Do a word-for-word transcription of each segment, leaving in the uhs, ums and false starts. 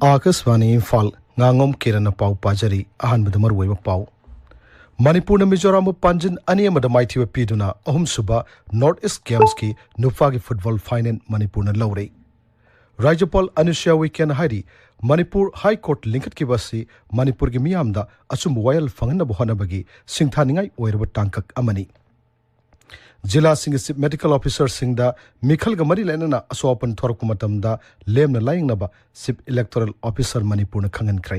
ꯑꯥꯀꯥꯁꯕꯥꯅꯤ ꯏꯝꯐꯥꯜ, ꯉꯥꯉꯣꯝ ꯀꯤꯔꯟꯅ ꯄꯥꯎ ꯄꯥꯖꯔꯤ꯫ ꯑꯍꯥꯟꯕꯗ ꯃꯔꯨꯑꯣꯏꯕ ꯄꯥꯎ꯫ ꯃꯅꯤꯄꯨꯔꯅ ꯃꯤꯖꯣꯔꯥꯝꯕꯨ ꯄꯥꯟꯖꯤꯟ ꯑꯅꯤ ꯑꯃꯗ ꯃꯥꯏꯊꯤꯕ ꯄꯤꯗꯨꯅ ꯑꯍꯨꯝꯁꯨꯕ ꯅꯣꯔꯠ ꯏꯁ ꯒꯦꯝꯁꯀꯤ ꯅꯨꯄꯥꯒꯤ ꯐꯨꯠꯕꯣꯜ ꯐꯥꯏꯅꯦꯜ ꯃꯅꯤꯄꯨꯔꯅ ꯂꯧꯔꯦ꯫ ꯔꯥꯖ꯭ꯌꯄꯥꯜ ꯑꯅꯨꯁ꯭ꯌꯥ ꯎꯏꯀꯦꯅ ꯍꯥꯏꯔꯤ, ꯃꯅꯤꯄꯨꯔ ꯍꯥꯏ ꯀꯣꯔꯠ ꯂꯤꯡꯈꯠꯈꯤꯕ ꯑꯁꯤ ꯃꯅꯤꯄꯨꯔꯒꯤ ꯃꯤꯌꯥꯝꯗ ꯑꯆꯨꯝꯕ ꯋꯥꯌꯦꯜ ꯐꯪꯍꯟꯅꯕ ꯍꯣꯠꯅꯕꯒꯤ ꯁꯤꯡꯊꯥꯅꯤꯡꯉꯥꯏ ꯑꯣꯏꯔꯕ ꯇꯥꯡꯀꯛ ꯑꯃꯅꯤ꯫ ꯖꯤꯂꯥꯁꯤꯡꯒꯤ ꯆꯤꯐ ꯃꯦꯗꯤꯀꯦꯜ ꯑꯣꯐꯤꯁꯔꯁꯤꯡꯗ ꯃꯤꯈꯜꯒ ꯃꯔꯤ ꯂꯩꯅꯅ ꯑꯁꯣꯛ ꯑꯄꯟ ꯊꯣꯔꯛꯄ ꯃꯇꯝꯗ ꯂꯦꯝꯅ ꯂꯥꯌꯦꯡꯅꯕ ꯆꯤꯐ ꯏꯂꯦꯛꯇꯣꯔꯦꯜ ꯑꯣꯐꯤꯁꯔ ꯃꯅꯤꯄꯨꯔꯅ ꯈꯪꯍꯟꯈ꯭ꯔꯦ꯫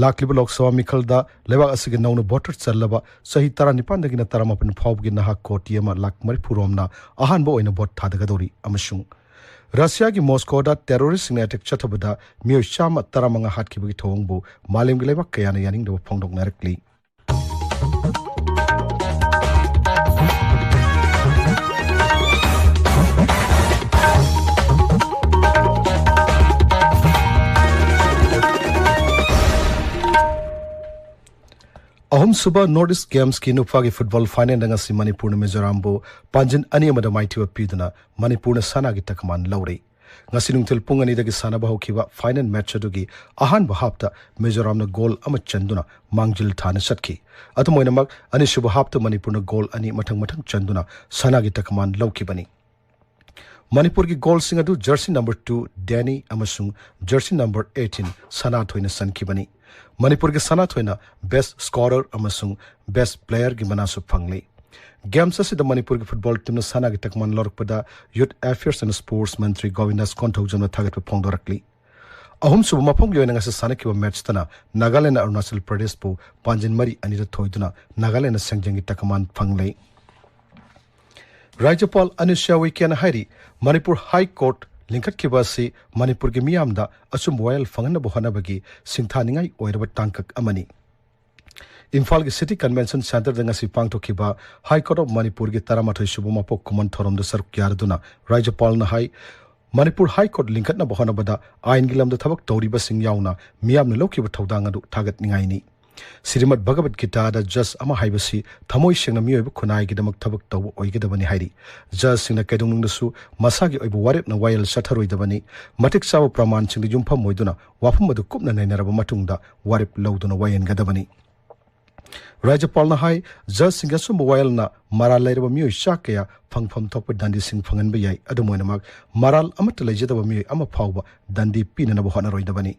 ꯂꯥꯛꯂꯤꯕ ꯂꯣꯛ ꯁꯚꯥ ꯃꯤꯈꯜꯗ ꯂꯩꯕꯥꯛ ꯑꯁꯤꯒꯤ ꯅꯧꯅ ꯚꯣꯇꯔ ꯆꯜꯂꯕ ꯆꯍꯤ ꯇꯔꯥꯅꯤꯄꯥꯟꯗꯒꯤꯅ ꯇꯔꯥꯃꯥꯄꯟ ꯐꯥꯎꯕꯒꯤ ꯅꯍꯥ ꯀꯣꯇꯤ ꯑꯃ ꯂꯥꯛ ꯃꯔꯤꯐꯨ ꯔꯣꯝꯅ ꯑꯍꯥꯟꯕ ꯑꯣꯏꯅ ꯚꯣꯠ ꯊꯥꯗꯒꯗꯧꯔꯤ ꯑꯃꯁꯨꯡ ꯔꯁꯤꯌꯥꯒꯤ ꯃꯣꯁꯀꯣꯗ ꯇꯦꯔꯣꯔꯤꯁꯁꯤꯡꯅ ꯑꯦꯇꯦꯛ ꯆꯠꯊꯕꯗ ꯃꯤꯑꯣꯏ ꯆꯥꯝꯃ ꯇꯔꯥꯃꯉꯥ ꯍꯥꯠꯈꯤꯕꯒꯤ ꯊꯧꯑꯣꯡꯕꯨ ꯃꯥꯂꯦꯝꯒꯤ ꯂꯩꯕꯥꯛ ꯀꯌꯥꯅ ꯌꯥꯅꯤꯡꯗꯕ ꯐꯣꯡꯗꯣꯛꯅꯔꯛꯂꯤ꯫ ꯑꯍꯨꯝꯁꯨꯕ ꯅꯣꯔꯠ ꯏꯁ ꯒꯦꯝꯁꯀꯤ ꯅꯨꯄꯥꯒꯤ ꯐꯨꯠꯕꯣꯜ ꯐꯥꯏꯅꯦꯜꯗ ꯉꯁꯤ ꯃꯅꯤꯄꯨꯔꯅ ꯃꯤꯖꯣꯔꯥꯝꯕꯨ ꯄꯥꯟꯖꯤꯟ ꯑꯅꯤ ꯑꯃꯗ ꯃꯥꯏꯊꯤꯕ ꯄꯤꯗꯨꯅ ꯃꯅꯤꯄꯨꯔꯅ ꯁꯅꯥꯒꯤ ꯇꯀꯃꯥꯟ ꯂꯧꯔꯦ꯫ ꯉꯁꯤ ꯅꯨꯡꯊꯤꯜ ꯄꯨꯡ ꯑꯅꯤꯗꯒꯤ ꯁꯥꯟꯅꯕ ꯍꯧꯈꯤꯕ ꯐꯥꯏꯅꯦꯜ ꯃꯦꯠꯆ ꯑꯗꯨꯒꯤ ꯑꯍꯥꯟꯕ ꯍꯥꯞꯇ ꯃꯤꯖꯣꯔꯥꯝꯅ ꯒꯣꯜ ꯑꯃ ꯆꯟꯗꯨꯅ ꯃꯥꯡꯖꯤꯜ ꯊꯥꯅ ꯆꯠꯈꯤ꯫ ꯑꯗꯨꯝ ꯑꯣꯏꯅꯃꯛ, ꯑꯅꯤꯁꯨꯕ ꯍꯥꯞꯇ ꯃꯅꯤꯄꯨꯔꯅ ꯒꯣꯜ ꯑꯅꯤ ꯃꯊꯪ ꯃꯊꯪ ꯆꯟꯗꯨꯅ ꯁꯅꯥꯒꯤ ꯇꯀꯃꯥꯟ ꯂꯧꯈꯤꯕꯅꯤ꯫ ꯃꯅꯤꯄꯨꯔꯒꯤ ꯒꯣꯜꯁꯤꯡ ꯑꯗꯨ ꯖꯔꯁꯤ ꯅꯝꯕꯔ ꯇꯨ ꯗꯦꯅꯤ ꯑꯃꯁꯨꯡ ꯖꯔꯁꯤ ꯅꯝꯕꯔ ꯑꯩꯠꯇꯤꯟ ꯁꯅꯥꯊꯣꯏꯅ ꯆꯟꯈꯤꯕꯅꯤ꯫ ꯃꯅꯤꯄꯨꯔꯒꯤ ꯁꯅꯥꯊꯣꯏꯅ ꯕꯦꯁ ꯁ꯭ꯀꯣꯔꯔ ꯑꯃꯁꯨꯡ ꯕꯦꯁ ꯄ꯭ꯂꯦꯌꯔꯒꯤ ꯃꯅꯥꯁꯨ ꯐꯪꯂꯤ꯫ ꯒꯦꯝꯁ ꯑꯁꯤꯗ ꯃꯅꯤꯄꯨꯔꯒꯤ ꯐꯨꯠꯕꯣꯜ ꯇꯤꯝꯅ ꯁꯅꯥꯒꯤ ꯇꯛꯃꯥꯟ ꯂꯧꯔꯛꯄꯗ ꯌꯨꯠ ꯑꯦꯐꯤꯌꯔꯁ ꯑꯦꯟ ꯁ꯭ꯄꯣꯔꯠꯁ ꯃꯟꯇ꯭ꯔꯤ ꯒꯣꯕꯤꯟꯗꯥꯁ ꯀꯣꯟꯊꯧꯖꯝꯅ ꯊꯥꯒꯠꯄ ꯐꯣꯡꯗꯣꯔꯛꯂꯤ꯫ ꯑꯍꯨꯝꯁꯨꯕ ꯃꯐꯝꯒꯤ ꯑꯣꯏꯅ ꯉꯁꯤ ꯁꯥꯟꯅꯈꯤꯕ ꯃꯦꯠꯆꯇꯅ ꯅꯥꯒꯥꯂꯦꯟꯅ ꯑꯔꯨꯅꯥꯆꯜ ꯄ꯭ꯔꯗꯦꯁꯄꯨ ꯄꯥꯟꯖꯤꯟ ꯃꯔꯤ ꯑꯅꯤꯗ ꯊꯣꯏꯗꯨꯅ ꯅꯥꯒꯥꯂꯦꯟꯅ ꯁꯦꯡꯖꯦꯡꯒꯤ ꯇꯛꯃꯥꯟ ꯐꯪꯂꯦ꯫ ꯔꯥꯖ꯭ꯌꯄꯥꯜ ꯑꯅꯨꯁ꯭ꯌꯥ ꯎꯏꯀꯦꯅ ꯍꯥꯏꯔꯤ, ꯃꯅꯤꯄꯨꯔ ꯍꯥꯏ ꯀꯣꯔꯠ ꯂꯤꯡꯈꯠꯈꯤꯕ ꯑꯁꯤ ꯃꯅꯤꯄꯨꯔꯒꯤ ꯃꯤꯌꯥꯝꯗ ꯑꯆꯨꯝꯕ ꯋꯥꯌꯦꯜ ꯐꯪꯍꯟꯅꯕ ꯍꯣꯠꯅꯕꯒꯤ ꯁꯤꯡꯊꯥꯅꯤꯡꯉꯥꯏ ꯑꯣꯏꯔꯕ ꯇꯥꯡꯀꯛ ꯑꯃꯅꯤ꯫ ꯏꯝꯐꯥꯜꯒꯤ ꯁꯤꯇꯤ ꯀꯟꯚꯦꯟꯁꯟ ꯁꯦꯟꯇꯔꯗ ꯉꯁꯤ ꯄꯥꯡꯊꯣꯛꯈꯤꯕ ꯍꯥꯏ ꯀꯣꯔꯠ ꯑꯣꯐ ꯃꯅꯤꯄꯨꯔꯒꯤ ꯇꯔꯥꯃꯥꯊꯣꯏ ꯁꯨꯕ ꯃꯄꯣꯛ ꯀꯨꯝꯑꯣꯟ ꯊꯧꯔꯝꯗ ꯁꯔꯨꯛ ꯌꯥꯔꯗꯨꯅ ꯔꯥꯖ꯭ꯌꯄꯥꯜꯅ ꯍꯥꯏ, ꯃꯅꯤꯄꯨꯔ ꯍꯥꯏ ꯀꯣꯔꯠ ꯂꯤꯡꯈꯠꯅꯕ ꯍꯣꯠꯅꯕꯗ ꯑꯥꯏꯟꯒꯤ ꯂꯝꯗ ꯊꯕꯛ ꯇꯧꯔꯤꯕꯁꯤꯡ ꯌꯥꯎꯅ ꯃꯤꯌꯥꯝꯅ ꯂꯧꯈꯤꯕ ꯊꯧꯗꯥꯡ ꯑꯗꯨ ꯊꯥꯒꯠꯅꯤꯡꯉꯥꯏꯅꯤ꯫ ꯁ꯭ꯔꯤꯃꯗ ꯚꯒꯕꯠ ꯒꯤꯇꯥꯗ ꯖꯖ ꯑꯃ ꯍꯥꯏꯕꯁꯤ ꯊꯃꯣꯏ ꯁꯦꯡꯅ ꯃꯤꯑꯣꯏꯕ ꯈꯨꯟꯅꯥꯏꯒꯤꯗꯃꯛ ꯊꯕꯛ ꯇꯧꯕ ꯑꯣꯏꯒꯗꯕꯅꯤ ꯍꯥꯏꯔꯤ꯫ ꯖꯖꯁꯤꯡꯅ ꯀꯩꯗꯧꯅꯨꯡꯗꯁꯨ ꯃꯁꯥꯒꯤ ꯑꯣꯏꯕ ꯋꯥꯔꯦꯞꯅ ꯋꯥꯌꯦꯜ ꯆꯠꯊꯔꯣꯏꯗꯕꯅꯤ꯫ ꯃꯇꯤꯛ ꯆꯥꯕ ꯄ꯭ꯔꯃꯥꯟꯁꯤꯡꯗ ꯌꯨꯝꯐꯝ ꯑꯣꯏꯗꯨꯅ ꯋꯥꯐꯝ ꯑꯗꯨ ꯀꯨꯞꯅ ꯅꯩꯅꯔꯕ ꯃꯇꯨꯡꯗ ꯋꯥꯔꯦꯞ ꯂꯧꯗꯨꯅ ꯋꯥꯌꯦꯟꯒꯗꯕꯅꯤ꯫ ꯔꯥꯖ꯭ꯌꯄꯥꯜꯅ ꯍꯥꯏ, ꯖꯖꯁꯤꯡꯒꯤ ꯑꯆꯨꯝꯕ ꯋꯥꯌꯦꯜꯅ ꯃꯔꯥꯜ ꯂꯩꯔꯕ ꯃꯤꯑꯣꯏ ꯆꯥ ꯀꯌꯥ ꯐꯪꯐꯝ ꯊꯣꯛꯄ ꯗꯟꯗꯤꯁꯤꯡ ꯐꯪꯍꯟꯕ ꯌꯥꯏ꯫ ꯑꯗꯨꯝ ꯑꯣꯏꯅꯃꯛ, ꯃꯔꯥꯜ ꯑꯃꯠꯇ ꯂꯩꯖꯗꯕ ꯃꯤꯑꯣꯏ ꯑꯃ ꯐꯥꯎꯕ ꯗꯟꯗꯤ ꯄꯤꯅꯅꯕ ꯍꯣꯠꯅꯔꯣꯏꯗꯕꯅꯤ꯫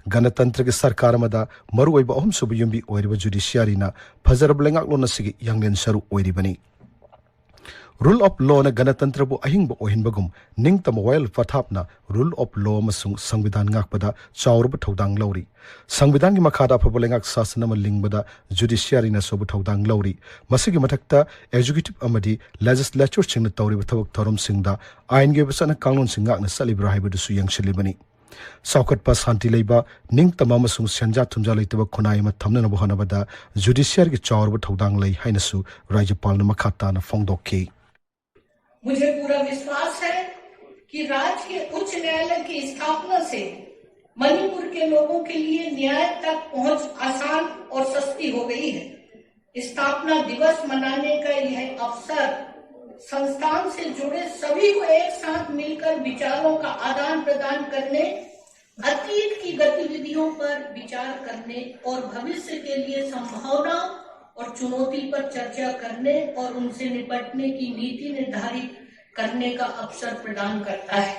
ꯒꯅꯇꯟꯇ꯭ꯔꯒꯤ ꯁꯔꯀꯥꯔ ꯑꯃꯗ ꯃꯔꯨꯑꯣꯏꯕ ꯑꯍꯨꯝꯁꯨꯕ ꯌꯨꯝꯕꯤ ꯑꯣꯏꯔꯤꯕ ꯖꯨꯗꯤꯁꯤꯌꯥꯔꯤꯅ ꯐꯖꯔꯕ ꯂꯩꯉꯥꯛꯂꯣꯟ ꯑꯁꯤꯒꯤ ꯌꯥꯡꯂꯦꯟ ꯁꯔꯨ ꯑꯣꯏꯔꯤꯕꯅꯤ꯫ ꯔꯨꯜ ꯑꯣꯐ ꯂꯣꯅ ꯒꯅꯇꯟꯇ꯭ꯔꯕꯨ ꯑꯍꯤꯡꯕ ꯑꯣꯏꯍꯟꯕꯒꯨꯝ, ꯅꯤꯡꯇꯝꯕ ꯋꯥꯌꯦꯜ ꯄꯊꯥꯞꯅ ꯔꯨꯜ ꯑꯣꯐ ꯂꯣ ꯑꯃꯁꯨꯡ ꯁꯪꯕꯤꯙꯥꯟ ꯉꯥꯛꯄꯗ ꯆꯥꯎꯔꯕ ꯊꯧꯗꯥꯡ ꯂꯧꯔꯤ꯫ ꯁꯪꯕꯤꯙꯥꯟꯒꯤ ꯃꯈꯥꯗ ꯑꯐꯕ ꯂꯩꯉꯥꯛ ꯁꯥꯁꯟ ꯑꯃ ꯂꯤꯡꯕꯗ ꯖꯨꯗꯤꯁꯤꯌꯥꯔꯤꯅ ꯑꯆꯧꯕ ꯊꯧꯗꯥꯡ ꯂꯧꯔꯤ꯫ ꯃꯁꯤꯒꯤ ꯃꯊꯛꯇ, ꯑꯦꯛꯖꯤꯀ꯭ꯌꯨꯇꯤꯚ ꯑꯃꯗꯤ ꯂꯦꯖꯤꯁꯂꯦꯆꯔꯁꯤꯡꯅ ꯇꯧꯔꯤꯕ ꯊꯕꯛ ꯊꯧꯔꯝꯁꯤꯡꯗ ꯑꯥꯏꯟꯒꯤ ꯑꯣꯏꯕ ꯆꯠꯅ ꯀꯥꯡꯂꯣꯟꯁꯤꯡ ꯉꯥꯛꯅ ꯆꯠꯂꯤꯕ꯭ꯔꯥ ꯍꯥꯏꯕꯗꯨꯁꯨ ꯌꯦꯡꯁꯤꯜꯂꯤꯕꯅꯤ꯫ ꯆꯥꯎꯈꯠꯄ, ꯁꯥꯟꯇꯤ ꯂꯩꯕ, ꯅꯤꯡꯇꯝꯕ ꯑꯃꯁꯨꯡ ꯁꯦꯟꯖꯥ ꯊꯨꯝꯖꯥ ꯂꯩꯇꯕ ꯈꯨꯟꯅꯥꯏ ꯑꯃ ꯊꯝꯅꯅꯕ ꯍꯣꯠꯅꯕꯗ ꯖꯨꯗꯤꯁꯤꯌꯔꯒꯤ ꯆꯥꯎꯔꯕ ꯊꯧꯗꯥꯡ ꯂꯩ ꯍꯥꯏꯅꯁꯨ ꯔꯥꯖ꯭ꯌꯄꯥꯜꯅ ꯃꯈꯥ ꯇꯥꯅ ꯐꯣꯡꯗꯣꯛꯈꯤ꯫ मुझे पूरा विश्वास है कि राज्य के उच्च न्यायालय की स्थापना से मणिपुर के लोगों के लिए न्याय तक पहुंच आसान और सस्ती हो गई है। स्थापना दिवस मनाने का यह अवसर संस्थान से जुड़े सभी को एक साथ मिलकर विचारों का आदान प्रदान करने, अतीत की गतिविधियों पर विचार करने और भविष्य के लिए संभावना और चुनौती पर चर्चा करने और उनसे निपटने की नीति निर्धारित करने का अवसर प्रदान करता है।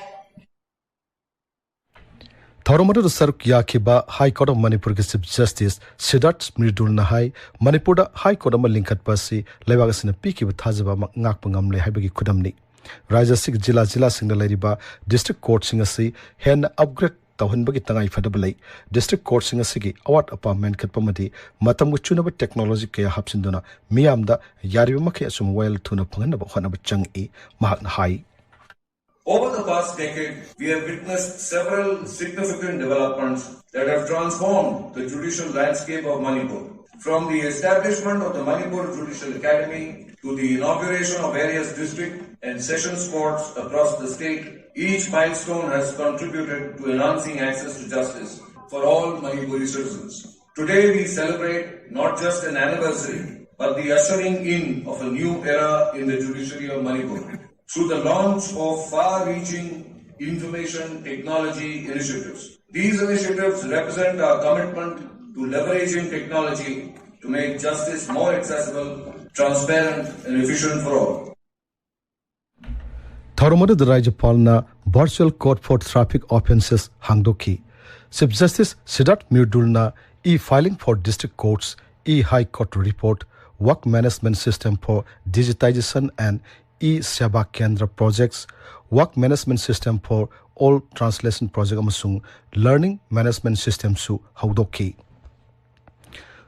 ꯊꯧꯔꯝ ꯑꯗꯨꯗ ꯁꯔꯨꯛ ꯌꯥꯈꯤꯕ ꯍꯥꯏ ꯀꯣꯔꯠ ꯑꯣꯐ ꯃꯅꯤꯄꯨꯔꯒꯤ ꯆꯤꯐ ꯖꯁꯇꯤꯁ ꯁꯤꯗꯥꯔꯊ ꯃ꯭ꯔꯤꯗꯨꯜꯅ ꯍꯥꯏ, ꯃꯅꯤꯄꯨꯔꯗ ꯍꯥꯏ ꯀꯣꯔꯠ ꯑꯃ ꯂꯤꯡꯈꯠꯄ ꯑꯁꯤ ꯂꯩꯕꯥꯛ ꯑꯁꯤꯅ ꯄꯤꯈꯤꯕ ꯊꯥꯖꯕ ꯑꯃ ꯉꯥꯛꯄ ꯉꯝꯂꯦ ꯍꯥꯏꯕꯒꯤ ꯈꯨꯗꯝꯅꯤ꯫ ꯔꯥꯖ꯭ꯌ ꯑꯁꯤꯒꯤ ꯖꯤꯂꯥ ꯖꯤꯂꯥꯁꯤꯡꯗ ꯂꯩꯔꯤꯕ ꯗꯤꯁꯇ꯭ꯔꯤꯛ ꯀꯣꯔꯠꯁꯤꯡ ꯑꯁꯤ ꯍꯦꯟꯅ ꯑꯞꯒ꯭ꯔꯦꯗ ꯇꯧꯍꯟꯕꯒꯤ ꯇꯉꯥꯏꯐꯗꯕ ꯂꯩ꯫ ꯗꯤꯁꯇ꯭ꯔꯤꯛ ꯀꯣꯔꯠꯁꯤꯡ ꯑꯁꯤꯒꯤ ꯑꯋꯥꯠ ꯑꯄꯥ ꯃꯦꯟꯈꯠꯄ ꯑꯃꯗꯤ ꯃꯇꯝꯒ ꯆꯨꯅꯕ ꯇꯦꯛꯅꯣꯂꯣꯖꯤ ꯀꯌꯥ ꯍꯥꯞꯆꯤꯟꯗꯨꯅ ꯃꯤꯌꯥꯝꯗ ꯌꯥꯔꯤꯕ ꯃꯈꯩ ꯑꯆꯨꯝꯕ ꯋꯥꯌꯦꯜ ꯊꯨꯅ ꯐꯪꯍꯟꯅꯕ ꯍꯣꯠꯅꯕ ꯆꯪꯏ, ꯃꯍꯥꯛꯅ ꯍꯥꯏ꯫ Over the past decade, we have witnessed several significant developments that have transformed the judicial landscape of Manipur. From the establishment of the Manipur Judicial Academy to the inauguration of various district and sessions courts across the state, each milestone has contributed to enhancing access to justice for all Manipuri citizens. Today we celebrate not just an anniversary, but the ushering in of a new era in the judiciary of Manipur. Through the launch of far-reaching information technology initiatives, these initiatives represent our commitment to leveraging technology to make justice more accessible, transparent, and efficient for all. ꯊꯧꯔꯝ ꯑꯗꯨꯗ ꯔꯥꯖ꯭ꯌꯄꯥꯜꯅ Virtual Court for Traffic Offences ꯍꯥꯡꯗꯣꯛꯈꯤ꯫ Chief Justice Sidharth Myrdulꯅ E-Filing for District Courts, E-High Court Report, Work Management System for Digitization and E-Seva Kendra Projects, Work Management System for All Translation Project ꯑꯃꯁꯨꯡ Learning Management Systemꯁꯨ ꯍꯧꯗꯣꯛꯈꯤ꯫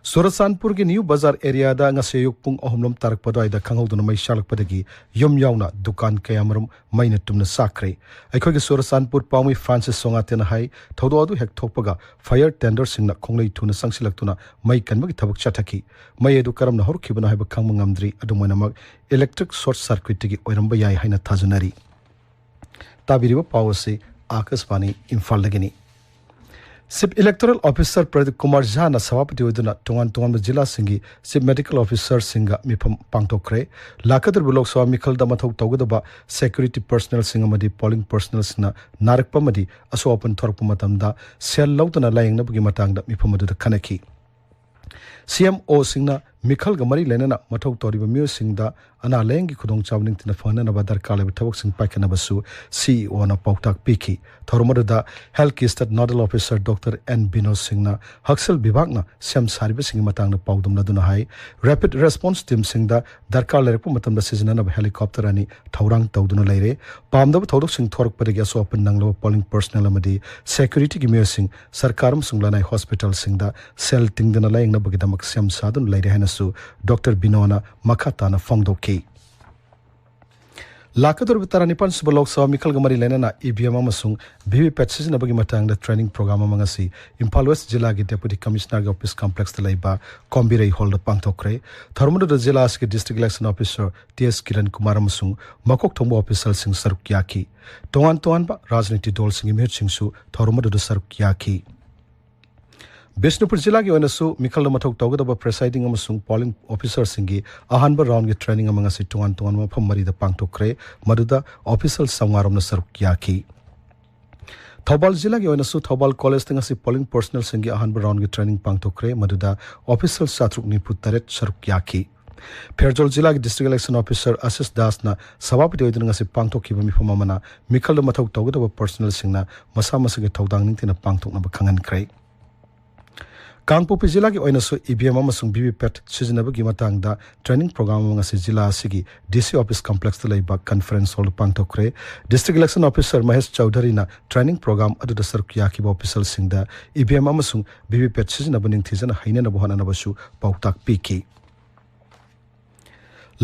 ꯆꯨꯔꯆꯥꯟꯄꯨꯔꯒꯤ new ꯕꯖꯥꯔ ꯑꯦꯔꯤꯌꯥꯗ ꯉꯁꯤ ꯑꯌꯨꯛ ꯄꯨꯡ ꯑꯍꯨꯝꯂꯣꯝ ꯇꯥꯔꯛꯄ ꯑꯗꯨꯋꯥꯏꯗ ꯈꯪꯍꯧꯗꯅ ꯃꯩ ꯆꯥꯛꯂꯛꯄꯗꯒꯤ ꯌꯨꯝ ꯌꯥꯎꯅ ꯗꯨꯀꯥꯟ ꯀꯌꯥꯃꯔꯨꯝ ꯃꯩꯅ ꯇꯨꯝꯅ ꯆꯥꯛꯈ꯭ꯔꯦ꯫ ꯑꯩꯈꯣꯏꯒꯤ ꯆꯨꯔꯆꯥꯟꯄꯨꯔ ꯄꯥꯎꯃꯤ ꯐ꯭ꯔꯥꯟꯁꯤꯁ ꯁꯣꯉꯥꯇꯦꯅ ꯍꯥꯏ, ꯊꯧꯗꯣꯛ ꯑꯗꯨ ꯍꯦꯛ ꯊꯣꯛꯄꯒ ꯐꯥꯌꯔ ꯇꯦꯟꯗꯔꯁꯤꯡꯅ ꯈꯣꯡꯂꯩ ꯊꯨꯅ ꯆꯪꯁꯤꯜꯂꯛꯇꯨꯅ ꯃꯩ ꯀꯟꯕꯒꯤ ꯊꯕꯛ ꯆꯠꯊꯈꯤ꯫ ꯃꯩ ꯑꯗꯨ ꯀꯔꯝꯅ ꯍꯧꯔꯛꯈꯤꯕꯅꯣ ꯍꯥꯏꯕ ꯈꯪꯕ ꯉꯝꯗ꯭ꯔꯤ꯫ ꯑꯗꯨꯝ ꯑꯣꯏꯅꯃꯛ, electric short circuitꯇꯒꯤ ꯑꯣꯏꯔꯝꯕ ꯌꯥꯏ ꯍꯥꯏꯅ ꯊꯥꯖꯅꯔꯤ꯫ ꯇꯥꯕꯤꯔꯤꯕ ꯄꯥꯎ ꯑꯁꯤ ꯑꯥꯀꯥꯁꯕꯥꯅꯤ ꯏꯝꯐꯥꯜꯗꯒꯤꯅꯤ꯫ Chief Electoral Officer Pradeep Kumar ꯖꯥꯅ ꯁꯚꯥꯄꯇꯤ ꯑꯣꯏꯗꯨꯅ ꯇꯣꯉꯥꯟ ꯇꯣꯉꯥꯟꯕ ꯖꯤꯂꯥꯁꯤꯡꯒꯤ Chief Medical Officerꯁꯤꯡꯒ ꯃꯤꯐꯝ ꯄꯥꯡꯊꯣꯛꯈ꯭ꯔꯦ꯫ ꯂꯥꯛꯀꯗꯧꯔꯤꯕ ꯂꯣꯛ ꯁꯚꯥ ꯃꯤꯈꯜꯗ ꯃꯊꯧ ꯇꯧꯒꯗꯕ security personnelꯁꯤꯡ ꯑꯃꯗꯤ polling personnelꯁꯤꯡꯅ ꯅꯥꯔꯛꯄ ꯑꯃꯗꯤ ꯑꯁꯣꯛ ꯑꯄꯟ ꯊꯣꯔꯛꯄ ꯃꯇꯝꯗ ꯁꯦꯜ ꯂꯧꯗꯨꯅ ꯂꯥꯌꯦꯡꯅꯕꯒꯤ ꯃꯇꯥꯡꯗ ꯃꯤꯐꯝ ꯑꯗꯨꯗ ꯈꯟꯅꯈꯤ꯫ CMOꯁꯤꯡꯅ ꯃꯤꯈꯜꯒ ꯃꯔꯤ ꯂꯩꯅꯅ ꯃꯊꯧ ꯇꯧꯔꯤꯕ ꯃꯤꯑꯣꯏꯁꯤꯡꯗ ꯑꯅꯥ ꯂꯥꯌꯦꯡꯒꯤ ꯈꯨꯗꯣꯡꯆꯥꯕ ꯅꯤꯡꯊꯤꯅ ꯐꯪꯍꯟꯅꯕ ꯗꯔꯀꯥꯔ ꯂꯩꯕ ꯊꯕꯛꯁꯤꯡ ꯄꯥꯏꯈꯠꯅꯕꯁꯨ CEOꯅ ꯄꯥꯎꯇꯥꯛ ꯄꯤꯈꯤ꯫ ꯊꯧꯔꯝ ꯑꯗꯨꯗ Healthꯀꯤ State Nodal Officer Doctor N Vinod ꯁꯤꯡꯅ ꯍꯛꯁꯦꯜ ꯕꯤꯚꯥꯒꯅ ꯁꯦꯝ ꯁꯥꯔꯤꯕꯁꯤꯡꯒꯤ ꯃꯇꯥꯡꯗ ꯄꯥꯎꯗꯝꯅꯗꯨꯅ ꯍꯥꯏ, Rapid Response Teamꯁꯤꯡꯗ ꯗꯔꯀꯥꯔ ꯂꯩꯔꯛꯄ ꯃꯇꯝꯗ ꯁꯤꯖꯤꯟꯅꯅꯕ helicopter ꯑꯅꯤ ꯊꯧꯔꯥꯡ ꯇꯧꯗꯨꯅ ꯂꯩꯔꯦ꯫ ꯄꯥꯝꯗꯕ ꯊꯧꯗꯣꯛꯁꯤꯡ ꯊꯣꯔꯛꯄꯗꯒꯤ ꯑꯁꯣꯛ ꯑꯄꯟ ꯅꯪꯂꯕ polling personnel ꯑꯃꯗꯤ securityꯒꯤ ꯃꯤꯑꯣꯏꯁꯤꯡ ꯁꯔꯀꯥꯔ ꯑꯃꯁꯨꯡ ꯂꯅꯥꯏ hospitalꯁꯤꯡꯗ ꯁꯦꯜ ꯇꯤꯡꯗꯅ ꯂꯥꯌꯦꯡꯅꯕꯒꯤꯗꯃꯛ ꯁꯦꯝ ꯁꯥꯗꯨꯅ ꯂꯩꯔꯦ ꯍꯥꯏꯅꯁꯨ ꯗꯣꯛꯇꯔ ꯕꯤꯅꯣꯅ ꯃꯈꯥ ꯇꯥꯅ ꯐꯣꯡꯗꯣꯛꯈꯤ꯫ ꯂꯥꯛꯀꯗꯧꯔꯤꯕ ꯇꯔꯥꯅꯤꯄꯥꯟ ꯁꯨꯕ ꯂꯣꯛ ꯁꯚꯥ ꯃꯤꯈꯜꯒ ꯃꯔꯤ ꯂꯩꯅꯅ EVM ꯑꯃꯁꯨꯡ VVPAT ꯁꯤꯖꯤꯟꯅꯕꯒꯤ ꯃꯇꯥꯡꯗ training program ꯑꯃ ꯉꯁꯤ ꯏꯝꯐꯥꯜ West ꯖꯤꯂꯥꯒꯤ Deputy Commissionerꯒꯤ office complexꯇ ꯂꯩꯕ ꯀꯣꯝꯕꯤꯔꯩ hallꯗ ꯄꯥꯡꯊꯣꯛꯈ꯭ꯔꯦ꯫ ꯊꯧꯔꯝ ꯑꯗꯨꯗ ꯖꯤꯂꯥ ꯑꯁꯤꯒꯤ District Election Officer T S Kiran Kumar ꯑꯃꯁꯨꯡ ꯃꯀꯣꯛ ꯊꯣꯡꯕ officialꯁꯤꯡ ꯁꯔꯨꯛ ꯌꯥꯈꯤ꯫ ꯇꯣꯉꯥꯟ ꯇꯣꯉꯥꯟꯕ ꯔꯥꯖꯅꯤꯇꯤ ꯗꯜꯁꯤꯡꯒꯤ ꯃꯤꯍꯨꯠꯁꯤꯡꯁꯨ ꯊꯧꯔꯝ ꯑꯗꯨꯗ ꯁꯔꯨꯛ ꯌꯥꯈꯤ꯫ ꯕꯤꯁꯅꯨꯄꯨꯔ ꯖꯤꯂꯥꯒꯤ ꯑꯣꯏꯅꯁꯨ ꯃꯤꯈꯜꯗ ꯃꯊꯧ ꯇꯧꯒꯗꯕ presiding ꯑꯃꯁꯨꯡ polling officerꯁꯤꯡꯒꯤ ꯑꯍꯥꯟꯕ roundꯒꯤ training ꯑꯃ ꯉꯁꯤ ꯇꯣꯉꯥꯟ ꯇꯣꯉꯥꯟꯕ ꯃꯐꯝ ꯃꯔꯤꯗ ꯄꯥꯡꯊꯣꯛꯈ꯭ꯔꯦ꯫ ꯃꯗꯨꯗ official ꯆꯥꯝꯃꯉꯥ ꯔꯣꯝꯅ ꯁꯔꯨꯛ ꯌꯥꯈꯤ꯫ ꯊꯧꯕꯥꯜ ꯖꯤꯂꯥꯒꯤ ꯑꯣꯏꯅꯁꯨ ꯊꯧꯕꯥꯜ collegeꯇ ꯉꯁꯤ polling personnelꯁꯤꯡꯒꯤ ꯑꯍꯥꯟꯕ roundꯒꯤ training ꯄꯥꯡꯊꯣꯛꯈ꯭ꯔꯦ꯫ ꯃꯗꯨꯗ official ꯆꯥꯇ꯭ꯔꯨꯛ ꯅꯤꯐꯨ ꯇꯔꯦꯠ ꯁꯔꯨꯛ ꯌꯥꯈꯤ꯫ ꯐꯦꯔꯖꯣꯜ ꯖꯤꯂꯥꯒꯤ district election officer ꯑꯁꯤꯁ ꯗꯥꯁꯅ ꯁꯚꯥꯄꯇꯤ ꯑꯣꯏꯗꯨꯅ ꯉꯁꯤ ꯄꯥꯡꯊꯣꯛꯈꯤꯕ ꯃꯤꯐꯝ ꯑꯃꯅ ꯃꯤꯈꯜꯗ ꯃꯊꯧ ꯇꯧꯒꯗꯕ personnelꯁꯤꯡꯅ ꯃꯁꯥ ꯃꯁꯥꯒꯤ ꯊꯧꯗꯥꯡ ꯅꯤꯡꯊꯤꯅ ꯄꯥꯡꯊꯣꯛꯅꯕ ꯈꯪꯍꯟꯈ꯭ꯔꯦ꯫ ꯀꯥꯡꯄꯣꯛꯄꯤ ꯖꯤꯂꯥꯒꯤ ꯑꯣꯏꯅꯁꯨ ꯏ ꯚꯤ ꯑꯦꯝ ꯑꯃꯁꯨꯡ ꯚꯤ ꯚꯤ ꯄꯦꯠ ꯁꯤꯖꯤꯟꯅꯕꯒꯤ ꯃꯇꯥꯡꯗ training program ꯑꯃ ꯉꯁꯤ ꯖꯤꯂꯥ ꯑꯁꯤꯒꯤ ꯗꯤ ꯁꯤ office complexꯇ ꯂꯩꯕ conference hallꯗ ꯄꯥꯡꯊꯣꯛꯈ꯭ꯔꯦ꯫ District election officer Mahesh ꯆꯧꯙꯔꯤꯅ training program ꯑꯗꯨꯗ ꯁꯔꯨꯛ ꯌꯥꯈꯤꯕ officialꯁꯤꯡꯗ ꯏ ꯚꯤ ꯑꯦꯝ ꯑꯃꯁꯨꯡ ꯚꯤ ꯚꯤ ꯄꯦꯠ ꯁꯤꯖꯤꯟꯅꯕ ꯅꯤꯡꯊꯤꯖꯅ ꯍꯩꯅꯅꯕ ꯍꯣꯠꯅꯅꯕꯁꯨ ꯄꯥꯎꯇꯥꯛ ꯄꯤꯈꯤ꯫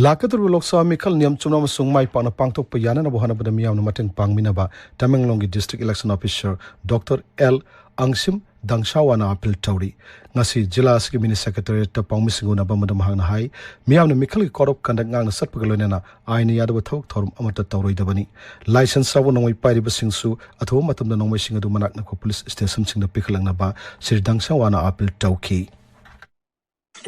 ꯂꯥꯛꯀꯗꯧꯔꯤꯕ ꯂꯣꯛ ꯁꯚꯥ ꯃꯤꯈꯜ ꯅꯤꯌꯝ ꯆꯨꯝꯅ ꯑꯃꯁꯨꯡ ꯃꯥꯏ ꯄꯥꯛꯅ ꯄꯥꯡꯊꯣꯛꯄ ꯌꯥꯅꯅꯕ ꯍꯣꯠꯅꯕꯗ ꯃꯤꯌꯥꯝꯅ ꯃꯇꯦꯡ ꯄꯥꯡꯃꯤꯟꯅꯕ ꯇꯃꯦꯡꯂꯣꯡꯒꯤ district election officer doctor L Angshim ꯗꯪꯁꯥꯋꯥꯅ ꯑꯥꯄꯤꯜ ꯇꯧꯔꯤ꯫ ꯉꯁꯤ ꯖꯤꯂꯥ ꯑꯁꯤꯒꯤ mini secretariatꯇ ꯄꯥꯎꯃꯤꯁꯤꯡꯒ ꯎꯅꯕ ꯑꯃꯗ ꯃꯍꯥꯛꯅ ꯍꯥꯏ, ꯃꯤꯌꯥꯝꯅ ꯃꯤꯈꯜꯒꯤ code of conduct ꯉꯥꯛꯅ ꯆꯠꯄꯒ ꯂꯣꯏꯅꯅ ꯑꯥꯏꯟꯅ ꯌꯥꯗꯕ ꯊꯕꯛ ꯊꯧꯔꯝ ꯑꯃꯠꯇ ꯇꯧꯔꯣꯏꯗꯕꯅꯤ꯫ License ꯌꯥꯎꯕ ꯅꯣꯡꯃꯩ ꯄꯥꯏꯔꯤꯕꯁꯤꯡꯁꯨ ꯑꯊꯨꯕ ꯃꯇꯝꯗ ꯅꯣꯡꯃꯩꯁꯤꯡ ꯑꯗꯨ ꯃꯅꯥꯛ ꯅꯛꯄ police stationꯁꯤꯡꯗ ꯄꯤꯈꯠꯂꯛꯅꯕ ꯁ꯭ꯔꯤ ꯗꯪꯁꯥꯋꯥꯅ ꯑꯥꯄꯤꯜ ꯇꯧꯈꯤ꯫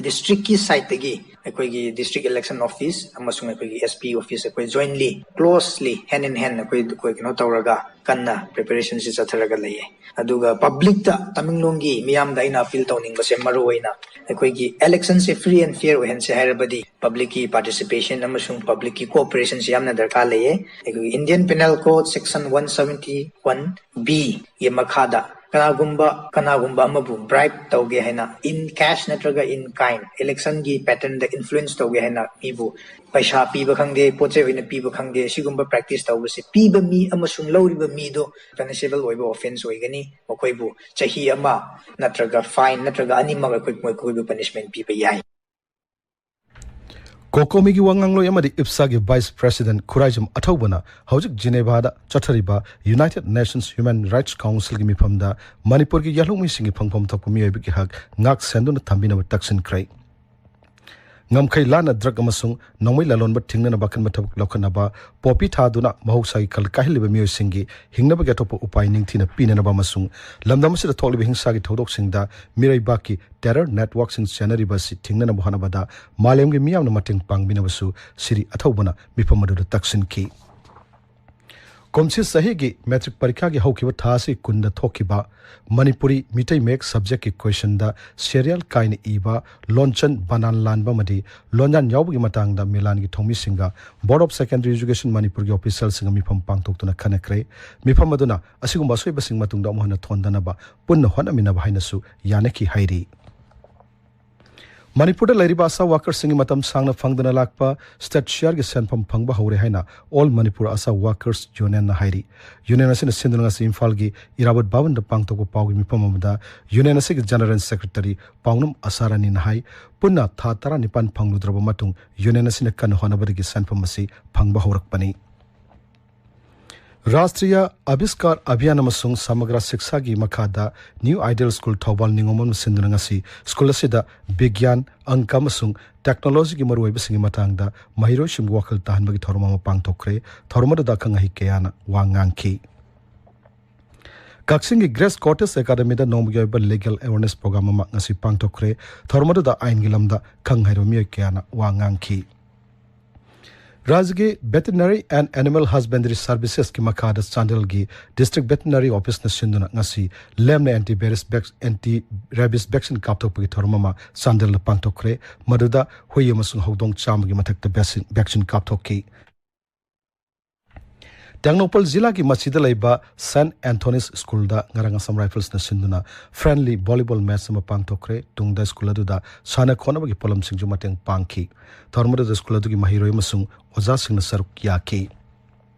Districtꯀꯤ sideꯇꯒꯤ ꯑꯩꯈꯣꯏꯒꯤ district election office ꯑꯃꯁꯨꯡ ꯑꯩꯈꯣꯏꯒꯤ S P office ꯑꯩꯈꯣꯏ jointly, closely, hand in hand ꯑꯩꯈꯣꯏ, ꯑꯩꯈꯣꯏ ꯀꯩꯅꯣ ꯇꯧꯔꯒ ꯀꯟꯅ preparationꯁꯤ ꯆꯠꯊꯔꯒ ꯂꯩꯌꯦ꯫ ꯑꯗꯨꯒ publicꯇ, ꯇꯃꯦꯡꯂꯣꯡꯒꯤ ꯃꯤꯌꯥꯝꯗ ꯑꯩꯅ appeal ꯇꯧꯅꯤꯡꯕꯁꯦ, ꯃꯔꯨ ꯑꯣꯏꯅ ꯑꯩꯈꯣꯏꯒꯤ electionꯁꯦ free and fair ꯑꯣꯏꯍꯟꯁꯦ ꯍꯥꯏꯔꯕꯗꯤ publicꯀꯤ participation ꯑꯃꯁꯨꯡ publicꯀꯤ cooperationꯁꯦ ꯌꯥꯝꯅ ꯗꯔꯀꯥꯔ ꯂꯩꯌꯦ꯫ ꯑꯩꯈꯣꯏꯒꯤ Indian Penal Code section one seventy one B ꯒꯤ ꯃꯈꯥꯗ ꯀꯅꯥꯒꯨꯝꯕ, ꯀꯅꯥꯒꯨꯝꯕ ꯑꯃꯕꯨ bribe ꯇꯧꯒꯦ ꯍꯥꯏꯅ, in cash ꯅꯠꯇ꯭ꯔꯒ in kind, electionꯒꯤ patternꯗ influence ꯇꯧꯒꯦ ꯍꯥꯏꯅ ꯃꯤꯕꯨ ꯄꯩꯁꯥ ꯄꯤꯕ ꯈꯪꯗꯦ, ꯄꯣꯠ ꯆꯩ ꯑꯣꯏꯅ ꯄꯤꯕ ꯈꯪꯗꯦ, ꯁꯤꯒꯨꯝꯕ practice ꯇꯧꯕꯁꯤ ꯄꯤꯕ ꯃꯤ ꯑꯃꯁꯨꯡ ꯂꯧꯔꯤꯕ ꯃꯤꯗꯨ punishable ꯑꯣꯏꯕ offence ꯑꯣꯏꯒꯅꯤ꯫ ꯃꯈꯣꯏꯕꯨ ꯆꯍꯤ ꯑꯃ ꯅꯠꯇ꯭ꯔꯒ fine ꯅꯠꯇ꯭ꯔꯒ ꯑꯅꯤꯃꯛ ꯑꯩꯈꯣꯏ, ꯃꯈꯣꯏꯕꯨ punishment ꯄꯤꯕ ꯌꯥꯏ꯫ ꯀꯣꯀꯣꯃꯤꯒꯤ ꯋꯥ ꯉꯥꯡꯂꯣꯏ ꯑꯃꯗꯤ ꯏꯞꯁꯥꯒꯤ vice president ꯈꯨꯔꯥꯏꯖꯝ ꯑꯊꯧꯕꯅ ꯍꯧꯖꯤꯛ ꯖꯤꯅꯦꯚꯥꯗ ꯆꯠꯊꯔꯤꯕ United Nations Human Rights Councilꯒꯤ ꯃꯤꯐꯝꯗ ꯃꯅꯤꯄꯨꯔꯒꯤ ꯌꯥꯂꯣꯡꯃꯤꯁꯤꯡꯒꯤ ꯐꯪꯐꯝ ꯊꯣꯛꯄ ꯃꯤꯑꯣꯏꯕꯒꯤ ꯍꯛ ꯉꯥꯛ ꯁꯦꯟꯗꯨꯅ ꯊꯝꯕꯤꯅꯕ ꯇꯛꯁꯤꯟꯈ꯭ꯔꯦ꯫ ꯉꯝꯈꯩ ꯂꯥꯟꯅ ꯗ꯭ꯔꯒ ꯑꯃꯁꯨꯡ ꯅꯣꯡꯃꯩ ꯂꯂꯣꯟꯕ ꯊꯤꯡꯅꯅꯕ ꯑꯀꯟꯕ ꯊꯕꯛ ꯂꯧꯈꯠꯅꯕ, ꯄꯣꯄꯤ ꯊꯥꯗꯨꯅ ꯃꯍꯧꯁꯥꯒꯤ ꯈꯜ ꯀꯥꯏꯍꯜꯂꯤꯕ ꯃꯤꯑꯣꯏꯁꯤꯡꯒꯤ ꯍꯤꯡꯅꯕꯒꯤ ꯑꯇꯣꯞꯄ ꯎꯄꯥꯏ ꯅꯤꯡꯊꯤꯅ ꯄꯤꯅꯅꯕ ꯑꯃꯁꯨꯡ ꯂꯝꯗꯝ ꯑꯁꯤꯗ ꯊꯣꯛꯂꯤꯕ ꯍꯤꯡꯁꯥꯒꯤ ꯊꯧꯗꯣꯛꯁꯤꯡꯗ ꯃꯤꯔꯩꯕꯥꯛꯀꯤ ꯇꯦꯔꯔ ꯅꯦꯠꯋꯥꯔꯛꯁꯤꯡ ꯆꯦꯟꯅꯔꯤꯕ ꯑꯁꯤ ꯊꯤꯡꯅꯅꯕ ꯍꯣꯠꯅꯕꯗ ꯃꯥꯂꯦꯝꯒꯤ ꯃꯤꯌꯥꯝꯅ ꯃꯇꯦꯡ ꯄꯥꯡꯕꯤꯅꯕꯁꯨ ꯁꯤꯔꯤ ꯑꯊꯧꯕꯅ ꯃꯤꯐꯝ ꯑꯗꯨꯗ ꯇꯛꯁꯤꯟꯈꯤ꯫ ꯀꯨꯝꯁꯤ ꯆꯍꯤꯒꯤ ꯃꯦꯇ꯭ꯔꯤꯛ ꯄꯔꯤꯈꯥꯒꯤ ꯍꯧꯈꯤꯕ ꯊꯥ ꯑꯁꯤ ꯀꯨꯟꯗ ꯊꯣꯛꯈꯤꯕ ꯃꯅꯤꯄꯨꯔꯤ ꯃꯤꯇꯩ ꯃꯌꯦꯛ ꯁꯕꯖꯦꯛꯀꯤ ꯀꯣꯏꯁꯟꯗ ꯁꯦꯔꯤꯌꯦꯜ ꯀꯥꯏꯅ ꯏꯕ, ꯂꯣꯟꯆꯟ ꯕꯅꯥꯟ ꯂꯥꯟꯕ ꯑꯃꯗꯤ ꯂꯣꯟꯌꯥꯟ ꯌꯥꯎꯕꯒꯤ ꯃꯇꯥꯡꯗ ꯃꯤꯂꯥꯟꯒꯤ ꯊꯧꯃꯤꯁꯤꯡꯒ Board of Secondary Education ꯃꯅꯤꯄꯨꯔꯒꯤ ꯑꯣꯐꯤꯁꯤꯌꯦꯜꯁꯤꯡꯒ ꯃꯤꯐꯝ ꯄꯥꯡꯊꯣꯛꯇꯨꯅ ꯈꯟꯅꯈ꯭ꯔꯦ꯫ ꯃꯤꯐꯝ ꯑꯗꯨꯅ ꯑꯁꯤꯒꯨꯝꯕ ꯑꯁꯣꯏꯕꯁꯤꯡ ꯃꯇꯨꯡꯗ ꯑꯃꯨꯛ ꯍꯟꯅ ꯊꯣꯟꯗꯅꯕ ꯄꯨꯟꯅ ꯍꯣꯠꯅꯃꯤꯟꯅꯕ ꯍꯥꯏꯅꯁꯨ ꯌꯥꯅꯈꯤ ꯍꯥꯏꯔꯤ꯫ ꯃꯅꯤꯄꯨꯔꯗ ꯂꯩꯔꯤꯕ ꯑꯁꯥ ꯋꯥꯀꯔꯁꯤꯡꯒꯤ ꯃꯇꯝ ꯁꯥꯡꯅ ꯐꯪꯗꯅ ꯂꯥꯛꯄ ꯁ꯭ꯇꯦꯠ ꯁꯤꯌꯥꯔꯒꯤ ꯁꯦꯟꯐꯝ ꯐꯪꯕ ꯍꯧꯔꯦ ꯍꯥꯏꯅ ꯑꯣꯜ ꯃꯅꯤꯄꯨꯔ ꯑꯁꯥ ꯋꯥꯀꯔꯁ ꯌꯨꯅꯤꯌꯟꯅ ꯍꯥꯏꯔꯤ꯫ ꯌꯨꯅꯤꯌꯟ ꯑꯁꯤꯅ ꯁꯤꯟꯗꯨꯅ ꯉꯁꯤ ꯏꯝꯐꯥꯜꯒꯤ ꯏꯔꯥꯕꯣꯠ ꯚꯕꯟꯗ ꯄꯥꯡꯊꯣꯛꯄ ꯄꯥꯎꯒꯤ ꯃꯤꯐꯝ ꯑꯃꯗ ꯌꯨꯅꯤꯌꯟ ꯑꯁꯤꯒꯤ ꯖꯦꯅꯔꯦꯜ ꯁꯦꯀ꯭ꯔꯦꯇꯔꯤ ꯄꯥꯎꯅꯝ ꯑꯁꯥꯔꯥꯅꯤꯅ ꯍꯥꯏ, ꯄꯨꯟꯅ ꯊꯥ ꯇꯔꯥꯅꯤꯄꯥꯟ ꯐꯪꯂꯨꯗ꯭ꯔꯕ ꯃꯇꯨꯡ ꯌꯨꯅꯤꯌꯟ ꯑꯁꯤꯅ ꯀꯟꯅ ꯍꯣꯠꯅꯕꯗꯒꯤ ꯁꯦꯟꯐꯝ ꯑꯁꯤ ꯐꯪꯕ ꯍꯧꯔꯛꯄꯅꯤ꯫ ꯔꯥꯁꯇ꯭ꯔꯤꯌꯥ ꯑꯕꯤꯁꯀꯥꯔ ꯑꯚꯤꯌꯥꯟ ꯑꯃꯁꯨꯡ ꯁꯃꯒ꯭ꯔꯥ ꯁꯤꯛꯁꯥꯒꯤ ꯃꯈꯥꯗ ꯅ꯭ꯌꯨ ꯑꯥꯏꯗꯤꯌꯦꯜ ꯁ꯭ꯀꯨꯜ ꯊꯧꯕꯥꯜ ꯅꯤꯉꯣꯝꯕꯝꯅ ꯁꯤꯟꯗꯨꯅ ꯉꯁꯤ ꯁ꯭ꯀꯨꯜ ꯑꯁꯤꯗ ꯕꯤꯒ꯭ꯌꯥꯟ, ꯑꯪꯀ ꯑꯃꯁꯨꯡ ꯇꯦꯛꯅꯣꯂꯣꯖꯤꯒꯤ ꯃꯔꯨꯑꯣꯏꯕꯁꯤꯡꯒꯤ ꯃꯇꯥꯡꯗ ꯃꯍꯩꯔꯣꯏꯁꯤꯡꯕꯨ ꯋꯥꯈꯜ ꯇꯥꯍꯟꯕꯒꯤ ꯊꯧꯔꯝ ꯑꯃ ꯄꯥꯡꯊꯣꯛꯈ꯭ꯔꯦ꯫ ꯊꯧꯔꯝ ꯑꯗꯨꯗ ꯑꯈꯪ ꯑꯍꯩ ꯀꯌꯥꯅ ꯋꯥ ꯉꯥꯡꯈꯤ꯫ ꯀꯛꯆꯤꯡꯒꯤ ꯒ꯭ꯔꯦꯁ ꯀꯣꯇꯦꯖ ꯑꯦꯀꯥꯗꯃꯤꯗ ꯅꯣꯡꯃꯒꯤ ꯑꯣꯏꯕ ꯂꯤꯒꯦꯜ ꯑꯦꯋꯦꯔꯅꯦꯁ ꯄ꯭ꯔꯣꯒ꯭ꯔꯥꯝ ꯑꯃ ꯉꯁꯤ ꯄꯥꯡꯊꯣꯛꯈ꯭ꯔꯦ꯫ ꯊꯧꯔꯝ ꯑꯗꯨꯗ ꯑꯥꯏꯟꯒꯤ ꯂꯝꯗ ꯈꯪ ꯍꯩꯔꯕ ꯃꯤꯑꯣꯏ ꯀꯌꯥꯅ ꯋꯥ ꯉꯥꯡꯈꯤ꯫ ꯔꯥꯖ꯭ꯌꯒꯤ Veterinary and Animal Husbandry Servicesꯀꯤ ꯃꯈꯥꯗ ꯆꯥꯟꯗꯦꯜꯒꯤ District Veterinary Officeꯅ ꯁꯤꯟꯗꯨꯅ ꯉꯁꯤ ꯂꯦꯝꯅ anti rabies vac-, anti rabies vaccine ꯀꯥꯞꯊꯣꯛꯄꯒꯤ ꯊꯧꯔꯝ ꯑꯃ ꯆꯥꯟꯗꯦꯜꯗ ꯄꯥꯡꯊꯣꯛꯈ꯭ꯔꯦ꯫ ꯃꯗꯨꯗ ꯍꯨꯏ ꯑꯃꯁꯨꯡ ꯍꯧꯗꯣꯡ ꯆꯥꯝꯃꯒꯤ ꯃꯊꯛꯇ vaccine, vaccine ꯀꯥꯞꯊꯣꯛꯈꯤ꯫ ꯇꯦꯡꯅꯧꯄꯜ ꯖꯤꯂꯥꯒꯤ ꯃꯆꯤꯗ ꯂꯩꯕ ꯁꯦꯟꯠ ꯑꯦꯟꯊꯣꯅꯤꯁ ꯁ꯭ꯀꯨꯜꯗ ꯉꯔꯥꯡ ꯑꯁꯥꯝ ꯔꯥꯏꯐꯜꯁꯅ ꯁꯤꯟꯗꯨꯅ friendly volleyball match ꯑꯃ ꯄꯥꯡꯊꯣꯛꯈ꯭ꯔꯦ꯫ ꯇꯨꯡꯗ ꯁ꯭ꯀꯨꯜ ꯑꯗꯨꯗ ꯁꯥꯟꯅ ꯈꯣꯠꯅꯕꯒꯤ ꯄꯣꯠꯂꯝꯁꯤꯡꯁꯨ ꯃꯇꯦꯡ ꯄꯥꯡꯈꯤ꯫ ꯊꯧꯔꯝ ꯑꯗꯨꯗ ꯁ꯭ꯀꯨꯜ ꯑꯗꯨꯒꯤ ꯃꯍꯩꯔꯣꯏ ꯑꯃꯁꯨꯡ ꯑꯣꯖꯥꯁꯤꯡꯅ ꯁꯔꯨꯛ ꯌꯥꯈꯤ꯫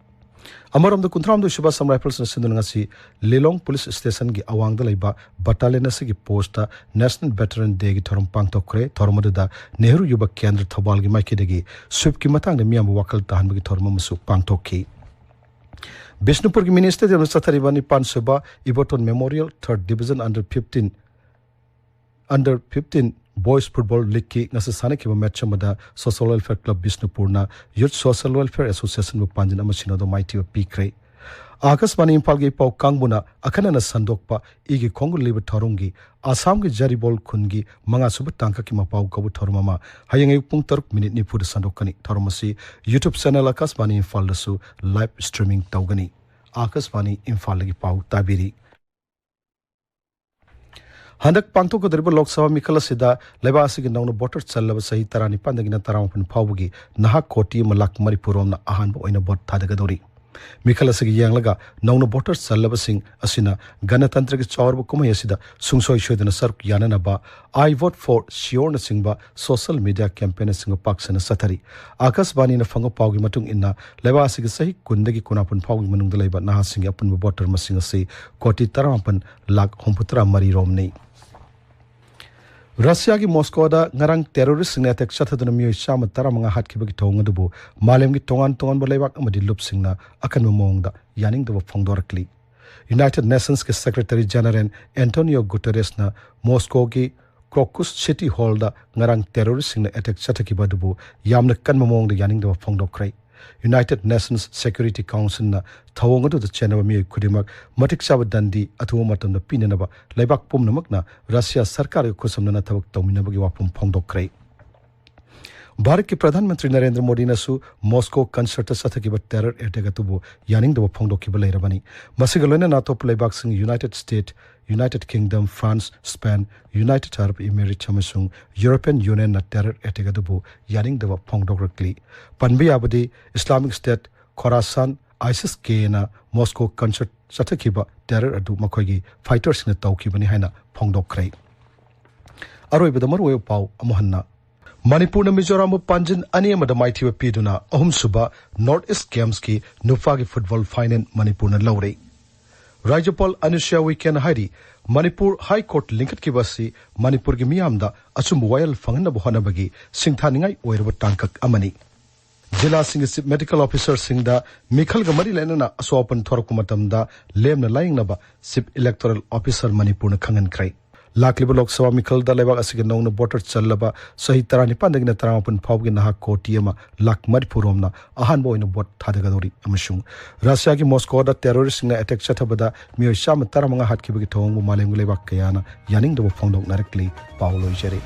ꯑꯃꯔꯣꯝꯗ, ꯀꯨꯟꯊ꯭ꯔꯥꯍꯨꯝꯗꯣꯏ ꯁꯨꯕ ꯑꯁꯥꯝ ꯔꯥꯏꯐꯜꯁꯅ ꯁꯤꯟꯗꯨꯅ ꯉꯁꯤ ꯂꯤꯂꯣꯡ ꯄꯨꯂꯤꯁ ꯁ꯭ꯇꯦꯁꯟꯒꯤ ꯑꯋꯥꯡꯗ ꯂꯩꯕ ꯕꯠꯇꯥꯂꯤꯌꯟ ꯑꯁꯤꯒꯤ ꯄꯣꯁꯇ National Veteran Dayꯒꯤ ꯊꯧꯔꯝ ꯄꯥꯡꯊꯣꯛꯈ꯭ꯔꯦ꯫ ꯊꯧꯔꯝ ꯑꯗꯨꯗ ꯅꯦꯍꯔꯨ ꯌꯨꯕ ꯀꯦꯟꯗ꯭ꯔ ꯊꯧꯕꯥꯜꯒꯤ ꯃꯥꯏꯀꯩꯗꯒꯤ ꯁ꯭ꯋꯤꯞꯀꯤ ꯃꯇꯥꯡꯗ ꯃꯤꯌꯥꯝꯕꯨ ꯋꯥꯈꯜ ꯇꯥꯍꯟꯕꯒꯤ ꯊꯧꯔꯝ ꯑꯃꯁꯨ ꯄꯥꯡꯊꯣꯛꯈꯤ꯫ ꯕꯤꯁꯅꯨꯄꯨꯔꯒꯤ ꯃꯤꯅꯤ ꯁ꯭ꯇꯦꯗꯤꯌꯝꯗ ꯆꯠꯊꯔꯤꯕ ꯅꯤꯄꯥꯟ ꯁꯨꯕ Ibotom memorial third division under fifteen, under fifteen boys football ꯂꯤꯒꯀꯤ ꯉꯁꯤ ꯁꯥꯟꯅꯈꯤꯕ ꯃꯦꯠꯆ ꯑꯃꯗ ꯁꯣꯁꯤꯌꯦꯜ ꯋꯦꯜꯐꯤꯌꯔ ꯀ꯭ꯂꯕ ꯕꯤꯁꯅꯨꯄꯨꯔꯅ ꯌꯨꯠ ꯁꯣꯁꯤꯌꯦꯜ ꯋꯦꯜꯐꯤꯌꯔ ꯑꯦꯁꯣꯁꯤꯌꯦꯁꯟꯕꯨ ꯄꯥꯟꯖꯤꯟ ꯑꯃ ꯁꯤꯅꯣꯗ ꯃꯥꯏꯊꯤꯕ ꯄꯤꯈ꯭ꯔꯦ꯫ ꯑꯥꯀꯥꯁꯕꯥꯅꯤ ꯏꯝꯐꯥꯜꯒꯤ ꯄꯥꯎ ꯀꯥꯡꯕꯨꯅ ꯑꯈꯟꯅꯅ ꯁꯟꯗꯣꯛꯄ ꯏꯒꯤ ꯈꯣꯡꯒꯨꯜ ꯂꯤꯕ ꯊꯧꯔꯝꯒꯤ ꯑꯁꯥꯝꯒꯤ ꯖꯔꯤꯕꯣꯜ ꯈꯨꯟꯒꯤ ꯃꯉꯥꯁꯨꯕ ꯇꯥꯡꯀꯛꯀꯤ ꯃꯄꯥꯎ ꯀꯧꯕ ꯊꯧꯔꯝ ꯑꯃ ꯍꯌꯦꯡ ꯑꯌꯨꯛ ꯄꯨꯡ ꯇꯔꯨꯛ ꯃꯤꯅꯤꯠ ꯅꯤꯐꯨꯗ ꯁꯟꯗꯣꯛꯀꯅꯤ꯫ ꯊꯧꯔꯝ ꯑꯁꯤ YouTube ꯆꯦꯅꯦꯜ ꯑꯥꯀꯥꯁꯕꯥꯅꯤ ꯏꯝꯐꯥꯜꯗꯁꯨ ꯂꯥꯏꯚ ꯁ꯭ꯇ꯭ꯔꯤꯃꯤꯡ ꯇꯧꯒꯅꯤ꯫ ꯑꯥꯀꯥꯁꯕꯥꯅꯤ ꯏꯝꯐꯥꯜꯗꯒꯤ ꯄꯥꯎ ꯇꯥꯕꯤꯔꯤ꯫ ꯍꯟꯗꯛ ꯄꯥꯡꯊꯣꯛꯀꯗꯧꯔꯤꯕ ꯂꯣꯛ ꯁꯚꯥ ꯃꯤꯈꯜ ꯑꯁꯤꯗ ꯂꯩꯕꯥꯛ ꯑꯁꯤꯒꯤ ꯅꯧꯅ ꯚꯣꯇꯔ ꯆꯜꯂꯕ ꯆꯍꯤ ꯇꯔꯥꯅꯤꯄꯥꯟꯗꯒꯤꯅ ꯇꯔꯥꯃꯥꯄꯟ ꯐꯥꯎꯕꯒꯤ ꯅꯍꯥ ꯀꯣꯇꯤ ꯑꯃ ꯂꯥꯛ ꯃꯔꯤꯐꯨ ꯔꯣꯝꯅ ꯑꯍꯥꯟꯕ ꯑꯣꯏꯅ ꯚꯣꯠ ꯊꯥꯗꯒꯗꯧꯔꯤ꯫ ꯃꯤꯈꯜ ꯑꯁꯤꯒꯤ ꯌꯦꯡꯂꯒ ꯅꯧꯅ ꯚꯣꯇꯔ ꯆꯜꯂꯕꯁꯤꯡ ꯑꯁꯤꯅ ꯒꯅꯇꯟꯇ꯭ꯔꯒꯤ ꯆꯥꯎꯔꯕ ꯀꯨꯝꯍꯩ ꯑꯁꯤꯗ ꯁꯨꯡꯁꯣꯏ ꯁꯣꯏꯗꯅ ꯁꯔꯨꯛ ꯌꯥꯅꯅꯕ I Vote for Sureꯅꯆꯤꯡꯕ ꯁꯣꯁꯤꯌꯦꯜ ꯃꯤꯗꯤꯌꯥ ꯀꯦꯝꯄꯦꯟꯅꯆꯤꯡꯕ ꯄꯥꯛ ꯁꯟꯅ ꯆꯠꯊꯔꯤ꯫ ꯑꯥꯀꯥꯁꯕꯥꯅꯤꯅ ꯐꯪꯕ ꯄꯥꯎꯒꯤ ꯃꯇꯨꯡ ꯏꯟꯅ ꯂꯩꯕꯥꯛ ꯑꯁꯤꯒꯤ ꯆꯍꯤ ꯀꯨꯟꯗꯒꯤ ꯀꯨꯟꯃꯥꯄꯟ ꯐꯥꯎꯒꯤ ꯃꯅꯨꯡꯗ ꯂꯩꯕ ꯅꯍꯥꯁꯤꯡꯒꯤ ꯑꯄꯨꯟꯕ ꯚꯣꯇꯔ ꯃꯁꯤꯡ ꯑꯁꯤ ꯀꯣꯇꯤ ꯇꯔꯥꯃꯥꯄꯟ ꯂꯥꯛ ꯍꯨꯝꯐꯨꯇꯔꯥ ꯃꯔꯤ ꯔꯣꯝꯅꯤ꯫ ꯔꯁꯤꯌꯥꯒꯤ ꯃꯣꯁꯀꯣꯗ ꯉꯔꯥꯡ ꯇꯦꯔꯣꯔꯤꯁꯁꯤꯡꯅ ꯑꯦꯇꯦꯛ ꯆꯠꯊꯗꯨꯅ ꯃꯤꯑꯣꯏ ꯆꯥꯝꯃ ꯇꯔꯥꯃꯉꯥ ꯍꯥꯠꯈꯤꯕꯒꯤ ꯊꯧꯑꯣꯡ ꯑꯗꯨꯕꯨ ꯃꯥꯂꯦꯝꯒꯤ ꯇꯣꯉꯥꯟ ꯇꯣꯉꯥꯟꯕ ꯂꯩꯕꯥꯛ ꯑꯃꯗꯤ ꯂꯨꯞꯁꯤꯡꯅ ꯑꯀꯟꯕ ꯃꯑꯣꯡꯗ ꯌꯥꯅꯤꯡꯗꯕ ꯐꯣꯡꯗꯣꯔꯛꯂꯤ꯫ United ꯅꯦꯁꯟꯁꯀꯤ secretary general Antonio ꯒꯨꯇꯦꯔꯦꯁꯅ ꯃꯣꯁꯀꯣꯒꯤ ꯀ꯭ꯔꯣꯀꯨꯁ city ꯍꯣꯜꯗ ꯉꯔꯥꯡ ꯇꯦꯔꯣꯔꯤꯁꯁꯤꯡꯅ ꯑꯦꯇꯦꯛ ꯆꯠꯊꯈꯤꯕ ꯑꯗꯨꯕꯨ ꯌꯥꯝꯅ ꯀꯟꯕ ꯃꯑꯣꯡꯗ ꯌꯥꯅꯤꯡꯗꯕ ꯐꯣꯡꯗꯣꯛꯈ꯭ꯔꯦ꯫ ꯌꯨꯅꯥꯏꯇꯦꯗ ꯅꯦꯁꯟꯁ ꯁꯦꯀ꯭ꯌꯨꯔꯤꯇꯤ ꯀꯥꯎꯟꯁꯤꯜꯅ ꯊꯧꯑꯣꯡ ꯑꯗꯨꯗ ꯆꯦꯟꯅꯕ ꯃꯤꯑꯣꯏ ꯈꯨꯗꯤꯡꯃꯛ ꯃꯇꯤꯛ ꯆꯥꯕ ꯗꯟꯗꯤ ꯑꯊꯨꯕ ꯃꯇꯝꯗ ꯄꯤꯅꯅꯕ ꯂꯩꯕꯥꯛ ꯄꯨꯝꯅꯃꯛꯅ ꯔꯁꯤꯌꯥ ꯁꯔꯀꯥꯔꯒ ꯈꯨꯠꯁꯝꯅꯅ ꯊꯕꯛ ꯇꯧꯃꯤꯟꯅꯕꯒꯤ ꯋꯥꯐꯝ ꯐꯣꯡꯗꯣꯛꯈ꯭ꯔꯦ꯫ ꯚꯥꯔꯠꯀꯤ ꯄ꯭ꯔꯙꯥꯟ ꯃꯟꯇ꯭ꯔꯤ ꯅꯔꯦꯟꯗ꯭ꯔ ꯃꯣꯗꯤꯅꯁꯨ ꯃꯣꯁꯀꯣ ꯀꯟꯁꯔꯠꯇ ꯆꯠꯊꯈꯤꯕ ꯇꯦꯔꯔ ꯑꯦꯇꯦꯛ ꯑꯗꯨꯕꯨ ꯌꯥꯅꯤꯡꯗꯕ ꯐꯣꯡꯗꯣꯛꯈꯤꯕ ꯂꯩꯔꯕꯅꯤ꯫ ꯃꯁꯤꯒ ꯂꯣꯏꯅꯅ ꯑꯇꯣꯞꯄ ꯂꯩꯕꯥꯛꯁꯤꯡ United States, United Kingdom, France, Spain, United Arab Emirates ꯑꯃꯁꯨꯡ ꯌꯨꯔꯣꯄꯤꯌꯟ ꯌꯨꯅꯤꯌꯟꯅ ꯇꯦꯔꯔ ꯑꯦꯇꯦꯛ ꯑꯗꯨꯕꯨ ꯌꯥꯅꯤꯡꯗꯕ ꯐꯣꯡꯗꯣꯛꯂꯛꯂꯤ꯫ ꯄꯟꯕ ꯌꯥꯕꯗꯤ ꯏꯁꯂꯥꯃꯤꯛ ꯁ꯭ꯇꯦꯠ, ꯈꯣꯔꯥꯁꯥꯟ, ꯑꯥꯏꯁꯤꯁ ꯀꯦꯅ ꯃꯣꯁꯀꯣ ꯀꯟꯁꯔꯠ ꯆꯠꯊꯈꯤꯕ ꯇꯦꯔꯔ ꯑꯗꯨ ꯃꯈꯣꯏꯒꯤ ꯐꯥꯏꯇꯔꯁꯤꯡꯅ ꯇꯧꯈꯤꯕꯅꯤ ꯍꯥꯏꯅ ꯐꯣꯡꯗꯣꯛꯈ꯭ꯔꯦ꯫ ꯑꯔꯣꯏꯕꯗ ꯃꯔꯨꯑꯣꯏꯕ ꯄꯥꯎ ꯑꯃꯨꯛ ꯍꯟꯅ꯫ ꯃꯅꯤꯄꯨꯔꯅ ꯃꯤꯖꯣꯔꯥꯝꯕꯨ ꯄꯥꯟꯖꯤꯟ ꯑꯅꯤ ꯑꯃꯗ ꯃꯥꯏꯊꯤꯕ ꯄꯤꯗꯨꯅ ꯑꯍꯨꯝꯁꯨꯕ ꯅꯣꯔꯠ ꯏꯁ ꯒꯦꯝꯁꯀꯤ ꯅꯨꯄꯥꯒꯤ ꯐꯨꯠꯕꯣꯜ ꯐꯥꯏꯅꯦꯜ ꯃꯅꯤꯄꯨꯔꯅ ꯂꯧꯔꯦ꯫ ꯔꯥꯖ꯭ꯌꯄꯥꯜ ꯑꯅꯨꯁ꯭ꯌꯥ ꯎꯏꯀꯦꯅ ꯍꯥꯏꯔꯤ, ꯃꯅꯤꯄꯨꯔ ꯍꯥꯏ ꯀꯣꯔꯠ ꯂꯤꯡꯈꯠꯈꯤꯕ ꯑꯁꯤ ꯃꯅꯤꯄꯨꯔꯒꯤ ꯃꯤꯌꯥꯝꯗ ꯑꯆꯨꯝꯕ ꯋꯥꯌꯦꯜ ꯐꯪꯍꯟꯅꯕ ꯍꯣꯠꯅꯕꯒꯤ ꯁꯤꯡꯊꯥꯅꯤꯡꯉꯥꯏ ꯑꯣꯏꯔꯕ ꯇꯥꯡꯀꯛ ꯑꯃꯅꯤ꯫ ꯖꯤꯂꯥꯁꯤꯡꯒꯤ ꯆꯤꯐ ꯃꯦꯗꯤꯀꯦꯜ ꯑꯣꯐꯤꯁꯔꯁꯤꯡꯗ ꯃꯤꯈꯜꯒ ꯃꯔꯤ ꯂꯩꯅꯅ ꯑꯁꯣꯛ ꯑꯄꯟ ꯊꯣꯔꯛꯄ ꯃꯇꯝꯗ ꯂꯦꯝꯅ ꯂꯥꯌꯦꯡꯅꯕ ꯆꯤꯐ ꯏꯂꯦꯛꯇꯣꯔꯦꯜ ꯑꯣꯐꯤꯁꯔ ꯃꯅꯤꯄꯨꯔꯅ ꯈꯪꯍꯟꯈ꯭ꯔꯦ꯫ ꯂꯥꯛꯂꯤꯕ ꯂꯣꯛ ꯁꯚꯥ ꯃꯤꯈꯜꯗ ꯂꯩꯕꯥꯛ ꯑꯁꯤꯒꯤ ꯅꯧꯅ ꯚꯣꯇꯔ ꯆꯜꯂꯕ ꯆꯍꯤ ꯇꯔꯥꯅꯤꯄꯥꯟꯗꯒꯤꯅ ꯇꯔꯥꯃꯥꯄꯟ ꯐꯥꯎꯕꯒꯤ ꯅꯍꯥ ꯀꯣꯇꯤ ꯑꯃ ꯂꯥꯛ ꯃꯔꯤꯐꯨ ꯔꯣꯝꯅ ꯑꯍꯥꯟꯕ ꯑꯣꯏꯅ ꯚꯣꯠ ꯊꯥꯗꯒꯗꯧꯔꯤ ꯑꯃꯁꯨꯡ ꯔꯁꯤꯌꯥꯒꯤ ꯃꯣꯁꯀꯣꯗ ꯇꯦꯔꯣꯔꯤꯁꯁꯤꯡꯅ ꯑꯦꯇꯦꯛ ꯆꯠꯊꯕꯗ ꯃꯤꯑꯣꯏ ꯆꯥꯝꯃ ꯇꯔꯥꯃꯉꯥ ꯍꯥꯠꯈꯤꯕꯒꯤ ꯊꯧꯑꯣꯡꯕꯨ ꯃꯥꯂꯦꯝꯒꯤ ꯂꯩꯕꯥꯛ ꯀꯌꯥꯅ ꯌꯥꯅꯤꯡꯗꯕ ꯐꯣꯡꯗꯣꯛꯅꯔꯛꯂꯤ꯫ ꯄꯥꯎ ꯂꯣꯏꯖꯔꯦ꯫